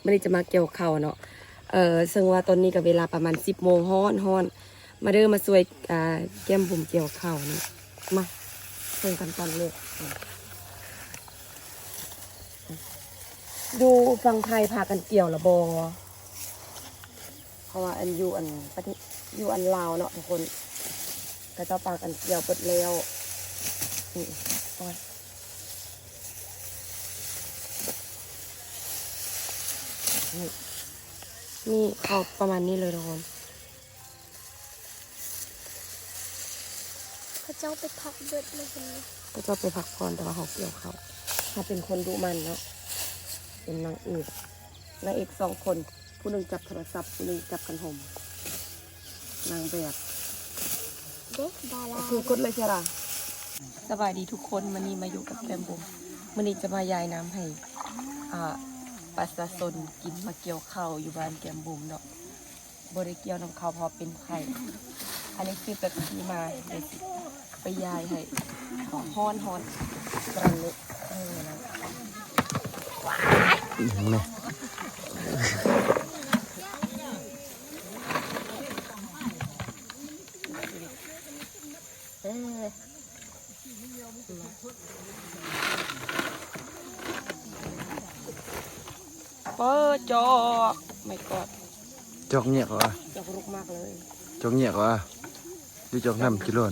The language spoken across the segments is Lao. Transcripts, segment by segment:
ມື້ນີ້ຈະມາກ່ຽວເຂົ້າເນາະ ເຊິ່ງວ່າຕອນນີ້ກໍເວລາປະມານສິບໂມງ ຮ້ອນໆ ມາເດີ ມາຊ່ວຍ ອ່າ ແກ້ມບຸ້ມກ່ຽວເຂົ້ານີ້ ມາ ເບິ່ງຂັ້ນຕອນເລີຍ. ຢູ່ຝັ່ງໄທພາກັນກ່ຽວລະບໍ່? ເພາະວ່າອັນຢູ່ອັນປະເທດ ຢູ່ອັນລາວເນາະທຸກຄົນ ເຂົາເຈົ້າປາກັນກ່ຽວເບິດແລ້ວ. ນີ້ ໂອ້ຍ ນີ້ ນີ້ເຂົ້າປະມານນີ້ເລີຍທຸກຄົນ. ເຂົາເຈົ້າໄປພັກເບິດແລ້ວເຫັນບໍ່? ເຂົາເຈົ້າໄປພັກຜ່ອນ ແຕ່ວ່າເຮົາກ່ຽວເຂົ້າ. ເຮົາເປັນຄົນດຸໝັ່ນເນາະ ເປັນນາງເອກ ນາງເອກສອງຄົນ ຜູ້ໜຶ່ງຈັບໂທລະສັບ ຜູ້ໜຶ່ງຈັບຄັນຫົມ ນາງແບບ ເດ້ ດາລາ ໂອເຄ ກົດເລີຍເຊລາ. ສະບາຍດີທຸກຄົນ ມື້ນີ້ມາຢູ່ກັບແກ້ມບຸ້ມ ມື້ນີ້ຈະມາຢາຍນ້ຳໃຫ້ ອ່າ ປະຊາຊົນກິນ ມາກ່ຽວເຂົ້າຢູ່ບ້ານແກ້ມບຸ້ມເນາະ. ບໍ່ໄດ້ກ່ຽວນຳເຂົາເພາະເປັນໄຂ້. ອັນນີ້ຊື້ເປັບຊີມາ ດຽວຊິໄປຢາຍໃຫ້. ຮ້ອນໆ ຮ້ອນ ກຳລັງເລີຍ ເອີ ນັ້ນ ອີຫຍັງແມ່? ເອີ ເປີດຈອກ ໄມ້ກອດ ຈອກແຍກວະ ຈອກລຸກມາກເລີຍ ຈອກແຍກວະ ຫຼືຈອກນ້ຳກິໂລນ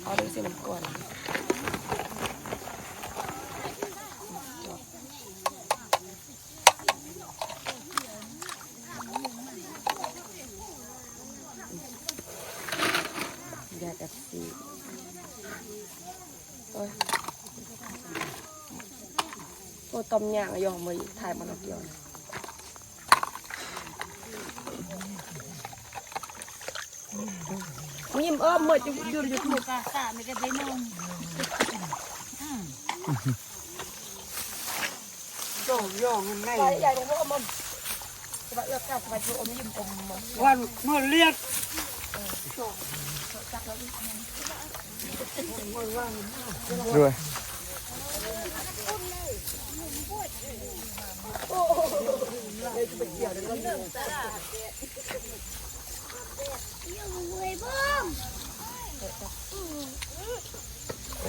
ເອົາເດີຊິມັນກ່ອນ ຈອກ. ຢາແປັບຊີ ໂອ້ຍ ໂອ້ ຕ້ອມຍ່າງ ຢອກມືຖ່າຍມາລະກ່ຽວ ຍິ້ມເອີມເມີດຢູ່ຢູທູບ ວ່າເມື່ອລຽດ ດ້ວຍ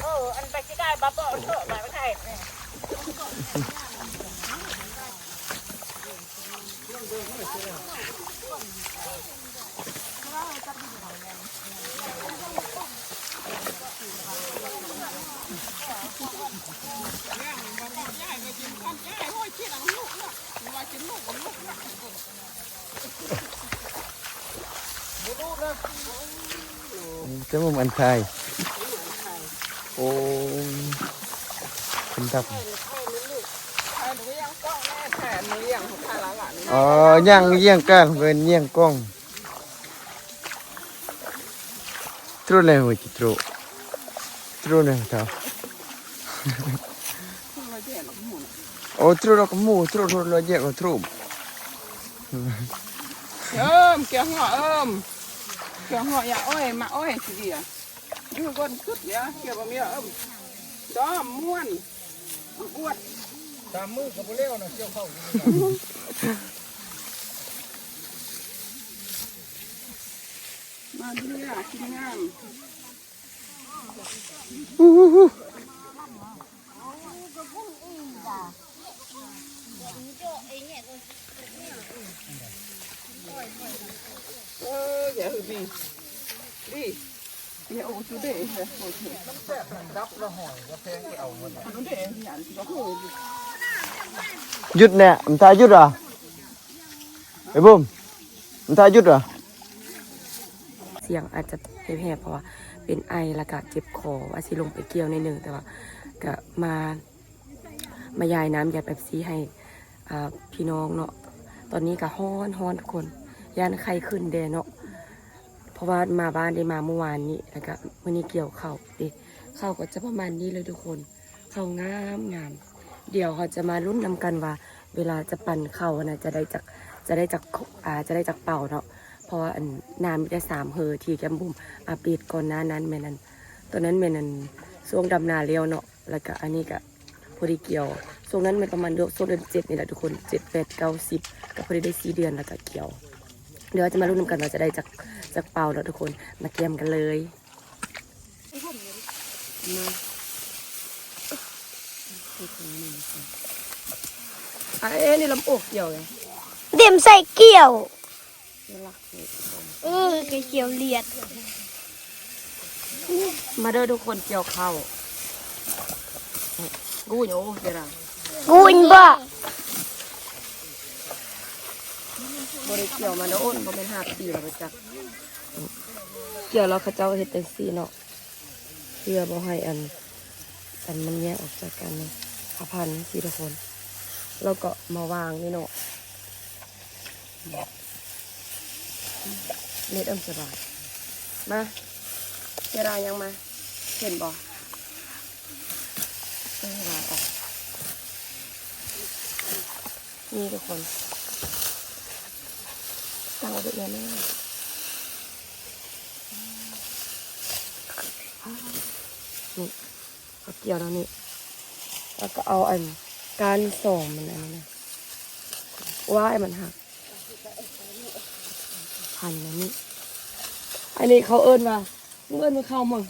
ເອີ ອັນໄປຊິໄດ້ບໍ່ ບໍ່ເຖາະ ໄປໄທ. ແຕ່ວ່າມັນໄທ ໂອ້ ເປັນດັບ ອໍ ຍ່າງລຽງກັນ ເປັນຍ່າງກ້ອງ. ໂຕແລ້ວ ໂອ້ຍ ໂຕ ໂຕແລ້ວ ໂຕ ໂອ້ ໂຕລະກະໝູ ໂຕ ໂຕລະແຍກ ໂຕ ເອີມ ກຽວຫົວ ເອີມ ກຽວຫົວ ຢ່າ ໂອ້ຍ ມາ ໂອ້ຍ ຊິເດຍ ຢູ່ບ່ອນສຸດເດຍ ກຽວບໍ່ມີ ເອີມ ດອມ ມ່ວນ ອວດ ສາມມື້ກໍບໍ່ແລ້ວນະ ກ່ຽວເຂົ້າຢູ່ນີ້ນະ ມາເດີ ທີມງານ. ເອີ ຢ່າ ດີ ດີ ຢ່າ ໂອ້ ຈຸເດ ມັນແຊບ ມັນດັບລະຫອຍ ກະແພງໄປເອົາມັນ ຈຸເດ ຫຍັງ ໂອ້ໂຫ ຢຸດແນ່ ມັນຖ້າຢຸດຫວາ? ໄອ້ບຸ້ມ ມັນຖ້າຢຸດຫວາ? ສຽງອາດຈະແຫບໆ ເພາະວ່າເປັນໄອ ແລ້ວກະເຈັບຄໍ ວ່າຊິລົງໄປກ່ຽວໜ້ອຍໜຶ່ງ ແຕ່ວ່າກະມາ ມາຢາຍນ້ຳຢາເປັບຊີໃຫ້ ອ່າ ພີ່ນ້ອງເນາະ. ຕອນນີ້ກະຮ້ອນໆ ທຸກຄົນ ຢ້ານໄຂ້ຂຶ້ນແດ່ເນາະ ເພາະວ່າມາບ້ານໄດ້ມາມື້ວານນີ້ ແລ້ວກະມື້ນີ້ກ່ຽວເຂົ້າເດ ເຂົ້າກໍຈະປະມານນີ້ເລີຍທຸກຄົນ. ເຂົ້າງາມໆ ດຽວເຮົາຈະມາລຸ້ນນຳກັນວ່າ ເວລາຈະປັ່ນເຂົ້າຫັ້ນນະ ຈະໄດ້ຈັກ ຈະໄດ້ຈັກ ອ່າ ຈະໄດ້ຈັກເປົາເນາະ ເພາະວ່າອັນ ນ້ຳມີແຕ່ສາມເຮີ ທີ່ແກ້ມບຸ້ມອັບເດດກ່ອນໜ້ານັ້ນແມ່ນອັນ ຕອນນັ້ນແມ່ນອັນ ຊ່ວງດຳນາແລ້ວເນາະ ແລ້ວກະອັນນີ້ກະ ພໍດີກ່ຽວ. ຊ່ວງນັ້ນແມ່ນປະມານເດືອນ ຊ່ວງເດືອນເຈັດນີ້ແຫຼະທຸກຄົນ ເຈັດ ແປດ ເກົ້າ ສິບ ກໍພໍດີໄດ້ສີ່ເດືອນ ແລ້ວກໍກ່ຽວ. ດຽວເຮົາຈະມາລຸ້ນນຳກັນວ່າຈະໄດ້ຈັກ ຈັກເປົາເນາະທຸກຄົນ. ມາກຽມກັນເລີຍ. ມາ ອາ ເອ ນີ້ລຳໂອກກ່ຽວເລີຍ ເຕັມໃສ່ກ່ຽວ. ເອີ ໄກ່ກ່ຽວລຽດ. ມາເດີທຸກຄົນ ກ່ຽວເຂົ້າ. ກູນ ໂອ້ ເດລະ ກູນບໍ່ ບໍ່ໄດ້ກ່ຽວມາໂດນ ບໍ່ແມ່ນຫ້າປີແລ້ວບໍ່ຈັກ. ກ່ຽວແລ້ວເຂົາເຈົ້າເຮັດຈັ່ງຊີ້ເນາະ ເພື່ອບໍ່ໃຫ້ອັນ ອັນມັນແຍກອອກຈາກກັນນີ້ ເອົາພັນຈັ່ງຊີ້ທຸກຄົນ ແລ້ວກໍມາວາງນີ້ເນາະ. ເລັດເອີ້ມສະບາຍ. ມາ ເຈລາຍັງມາ ເຫັນບໍ່? ເອີ ວາງອອກ ນີ້ທຸກຄົນ ຕັ້ງໄວ້ເປັນແນວນີ້ ນີ້ ເຂົາກ່ຽວແນວນີ້ ແລ້ວກໍເອົາອັນ ກ້ານສອງມັນອັນນີ້ນະ ວ້າຍ ມັນຫັກ ພັນອັນນີ້. ອັນນີ້ເຂົາເອີ້ນວ່າ ເອີ້ນວ່າເຂົ້າໝາກ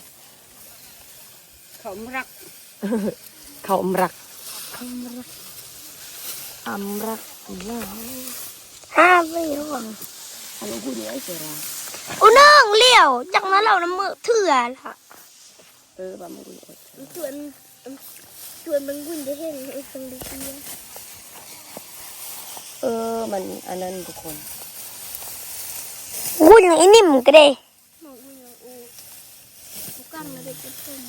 ເຂົ້າໝາກ ເຂົ້າໝາກ ອຳລັກ ອຳລັກ ອຳລັກ ຫ້າໄປຫວັງ ອັນນີ້ຜູ້ດຽວເສຍລາ ອຸໜຶ່ງຫຼຽວ ຈັກມາເລົ່ານຳມື້ເທື່ອລະ. ເອີ ບາງມື້ ຊວນ ຊວນບາງບຸນຈະເຫັນ ເອີ ເອີ ມັນອັນນັ້ນທຸກຄົນ ບຸນອີ່ນິ່ມກໍໄດ້ ໝາກບຸນອີ່ ກູກັງນະເດັກເປັນຄົນ.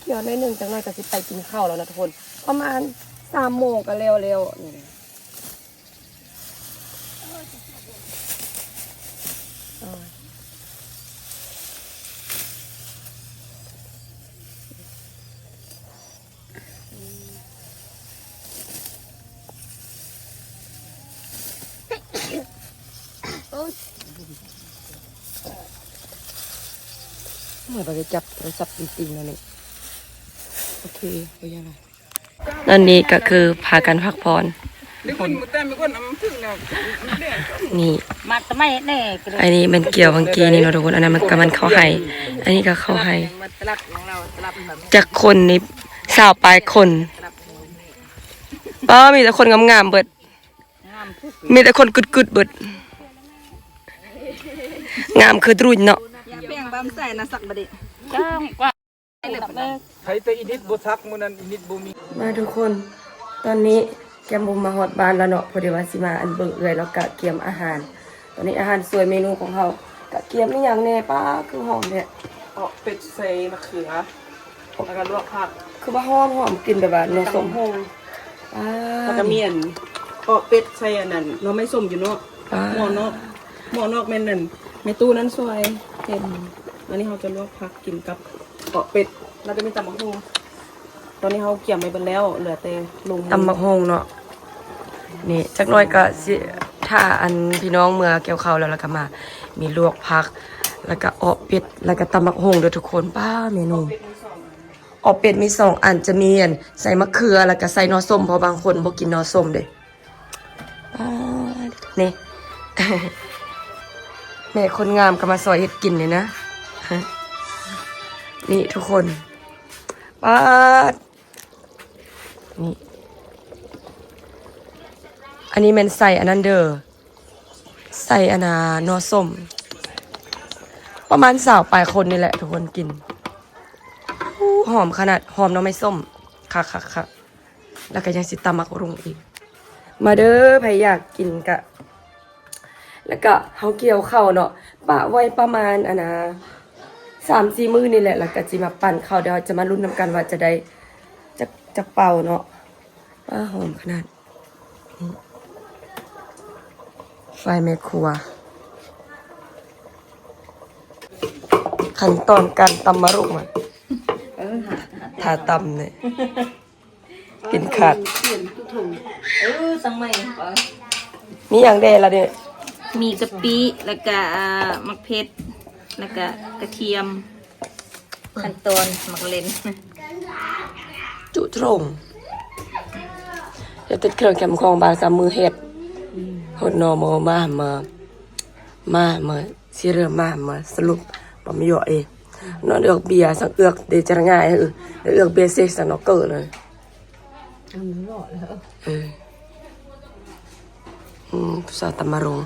ດຽວໜ້ອຍໜຶ່ງ ຈັກໜ້ອຍກໍຊິໄປກິນເຂົ້າແລ້ວນະທຸກຄົນ ປະມານສາມໂມງກໍແລ້ວແລ້ວນີ້. ໂອ້ຍ ເມື່ອຍໄປຈັບໂທລະສັບຕິ່ງໆ ແລ້ວນີ້. ໂອເຄ ບໍ່ຍາກຫຼາຍ. ຕອນນີ້ກໍຄືພາກັນພັກຜ່ອນ. ນີ້ ອັນນີ້ແມ່ນກ່ຽວຫວ່າງກີ້ນີ້ເນາະທຸກຄົນ. ອັນນັ້ນມັນກໍແມ່ນເຂົ້າໄຮ່ ອັນນີ້ກໍເຂົ້າໄຮ່. ຈັກຄົນນີ້ ຊາວປາຍຄົນ. ປ້າ ມີແຕ່ຄົນງາມໆເບິດ. ມີແຕ່ຄົນກຶດໆເບິດ. ງາມຄືດຣູນເນາະ. ຢາແປງບຳໃສ່ນະ ສັກບໍ່ໄດ້. ໃຜແຕ່ອີນິດບໍ່ສັກ ມື້ນັ້ນອີນິດບໍ່ມີ. ມາທຸກຄົນ ຕອນນີ້ແກ້ມບຸມມາຮອດບ້ານແລ້ວເນາະ. ພໍດີວ່າຊິມາອັນເບິ່ງເອື້ອຍ ແລ້ວກະກຽມອາຫານ. ຕອນນີ້ອາຫານສວຍເມນູຂອງເຮົາ ກະກຽມອີ່ຫຍັງແດ່ ປ້າ ຄືຫອມແທ້. ເອາະເປັດໃສ່ມະເຂືອ ແລ້ວກະລວກຜັກ ຄືວ່າຫອມໆ ກິນແບບວ່າໜໍ່ສົ້ມ ຕຳບັກຫຸ່ງ ອ່າ ແລ້ວກະມີອັນເອາະເປັດໃສ່ອັນນັ້ນ ໜໍ່ໄມ້ສົ້ມຢູ່ເນາະ. ອ່າ ໝໍ້ນອກ ໝໍ້ນອກແມ່ນນັ້ນ ແມ່ຕູ້ນັ້ນຊ່ວຍເຮັດ. ອັນນີ້ເຮົາຈະລວກຜັກກິນກັບເອາະເປັດ ແລ້ວກະມີຕຳບັກຫຸ່ງ. ຕອນນີ້ເຮົາກຽມໄວ້ເບິດແລ້ວ ເຫຼືອແຕ່ລົງມື ຕຳບັກຫຸ່ງເນາະ. ນີ້ຈັກໜ້ອຍກໍຊິຖ້າອັນພີ່ນ້ອງເມືອກ່ຽວເຂົ້າແລ້ວ ແລ້ວກໍມາ ມີລວກຜັກ ແລ້ວກໍເອາະເປັດ ແລ້ວກໍຕຳບັກຫຸ່ງເດີທຸກຄົນ. ປ້າ ເມນູ ເອາະເປັດມີສອງອັນ ຈະມີອັນໃສ່ມະເຂືອ ແລ້ວກໍໃສ່ໜໍ່ສົ້ມ ເພາະບາງຄົນບໍ່ກິນໜໍ່ສົ້ມເດ້. ປ້າ ນີ້ ແມ່ຄົນງາມກໍມາຊ່ອຍເຮັດກິນນີ້ນະ. ນີ້ທຸກຄົນ ປ້າ ນີ້ ອັນນີ້ແມ່ນໃສ່ອັນນັ້ນເດີ ໃສ່ອັນນ່າ ໜໍ່ສົ້ມ ປະມານຊາວປາຍຄົນນີ້ແຫຼະທຸກຄົນກິນ. ຫອມຂະໜາດ ຫອມໜໍ່ໄມ້ສົ້ມ ຄັກໆໆ. ແລ້ວກໍຍັງຊິຕຳໝາກຮຸ່ງອີກ. ມາເດີ ໃຜຢາກກິນກະ ແລ້ວກະເຮົາກ່ຽວເຂົ້າເນາະ ປະໄວ້ປະມານອັນນ່າ ສາມສີ່ມື້ນີ້ແຫຼະ ແລ້ວກະຊິມາປັ່ນເຂົ້າ. ດຽວເຮົາຈະມາລຸ້ນນຳກັນວ່າຈະໄດ້ຈັກ ຈັກເປົາເນາະ. ປ້າ ຫອມຂະໜາດ. ນີ້ ໄຟແມ່ຄົວ ຂັ້ນຕອນການຕຳໝາກຮຸ່ງ ເອີ ຖ້າຕຳນີ້ ກິນຂາດ. ເອີ ສັ່ງໃໝ່ ໄປ ມີຫຍັງແດ່ລະເດ? ມີກະປິ ແລ້ວກະ ອ່າ ໝາກເຜັດ ແລ້ວກະກະທຽມ ຂັ້ນຕອນໝາກເລັ່ນ ຈຸໂຈງ ເຮັດຕິດເຄື່ອງແຄມຂອງບາງສາມມື້ເຮັດ ອືມ ຫົດໜໍ່ມໍມາ ມາ ມາ ມາ ຊິເລີ່ມມາ ມາສະຫຼຸບ ປາມຢໍເອ ນອນເອືອກເບຍ ສັງເອືອກເດຈະລະງ່າຍ ເອີ ເອືອກເບເຊ ສັງນອກເກີເລີຍ ອັນນັ້ນເລາະແລ້ວ ເອີ ອືມ ຜູ້ສາວຕຳມາລົງ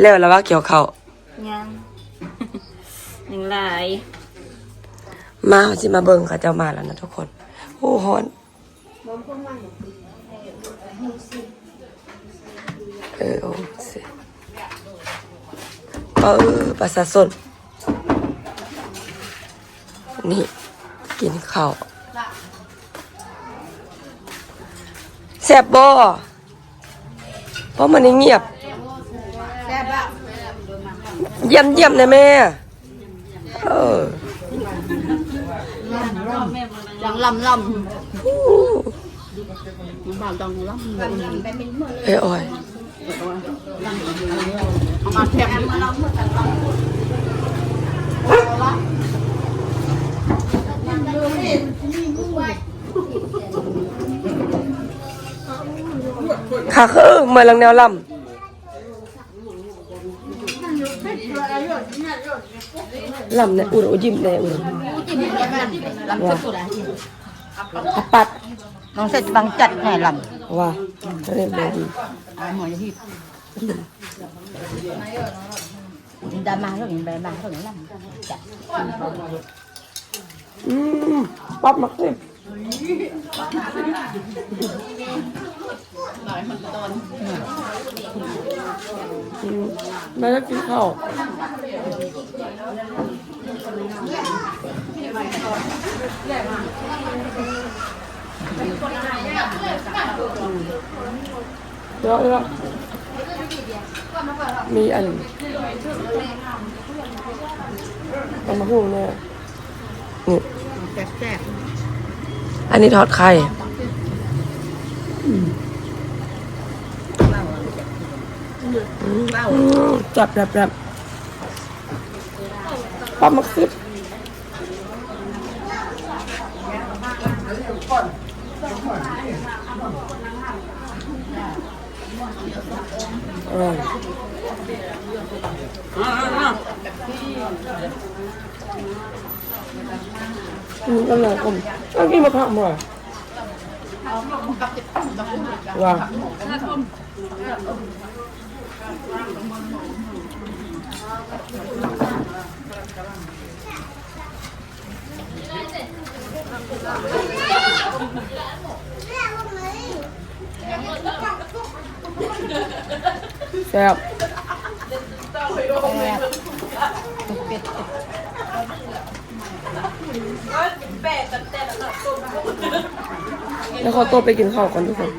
ແລ້ວລະວ່າກ່ຽວເຂົ້າ ຍັງ ຍັງຫຼາຍ ມາ ເຮົາຊິມາເບິ່ງເຂົາເຈົ້າມາແລ້ວນະທຸກຄົນ ໂອ້ ຮ້ອນ ເອີ ໂອເຄ ເອີ ປະຊາຊົນ ນີ້ ກິນເຂົ້າ ແຊບບໍ່? ເພາະມັນນີ້ງຽບ ແຊບລະ ຢ້ຽມໆ ແດ່ແມ່ ເອີ ລຳ ລຳ ລຳ ໂອ້ ເອີ ໂອ້ຍ ເອົາມາແຊບ ຄັກ ເອີ ເມື່ອຍຫຼັງແນວລຳ ລຳແດ່ ອຸ ອຸ ຍິ້ມແດ່ ອຸ ອາປັດ ນ້ອງເສັດບັງຈັດແນ່ລຳ ວ່າ ເຮັດບໍ່ດີ ດາມາລົງ ແບມາລົງລຳ ຈັດ ອືມ ປັບໝາກເຕັບ ອືມ ແມ່ຢາກກິນເຂົ້າ ເອີ ເອີ ມີອັນ ຕຳບັກຫຸ່ງແນ່ ນີ້ ແຊບໆ ອັນນີ້ທອດໄຂ່ ອືມ ອືມ ແຊບໆ ປັບໝາກເຕັບ ອືມ ອືມ ອັນນັ້ນ ອືມ ເອົາກິນມາຜັກໝໍ ວ່າ ແຊບ ແຊບ ແລ້ວຂໍຕົວໄປກິນເຂົ້າກ່ອນທຸກຄົນ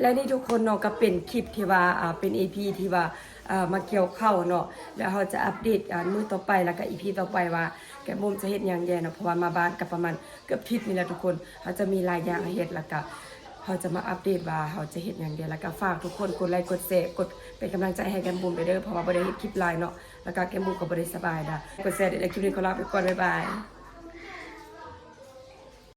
ແລະນີ້ທຸກຄົນເນາະ ກໍເປັນຄລິບທີ່ວ່າ ອ່າ ເປັນອີພີທີ່ວ່າ ອ່າ ມາກ່ຽວເຂົ້າເນາະ ແລ້ວເຮົາຈະອັບເດດ ອ່າ ມື້ຕໍ່ໄປ ແລ້ວກໍອີພີຕໍ່ໄປວ່າ ແກ້ມບຸ້ມຈະເຮັດຫຍັງແດ່ເນາະ ເພາະວ່າມາບ້ານກໍປະມານເກືອບທິດນີ້ແຫຼະທຸກຄົນ ເຮົາຈະມີຫຼາຍຢ່າງໃຫ້ເຮັດ ແລ້ວກໍເຮົາຈະມາອັບເດດວ່າເຮົາຈະເຮັດຫຍັງແດ່ ແລ້ວກໍຝາກທຸກຄົນກົດໄລກົດແຊ ກົດເປັນກຳລັງໃຈໃຫ້ແກ້ມບຸ້ມໄດ້ເດີ ເພາະວ່າບໍ່ໄດ້ເຮັດຄລິບຫຼາຍເນາະ ແລ້ວກໍແກ້ມບຸ້ມກໍບໍ່ໄດ້ສະບາຍດາ ກົດແຊເດີ ຄລິບນີ້ຂໍລາໄປກ່ອນ ບາຍບາຍ.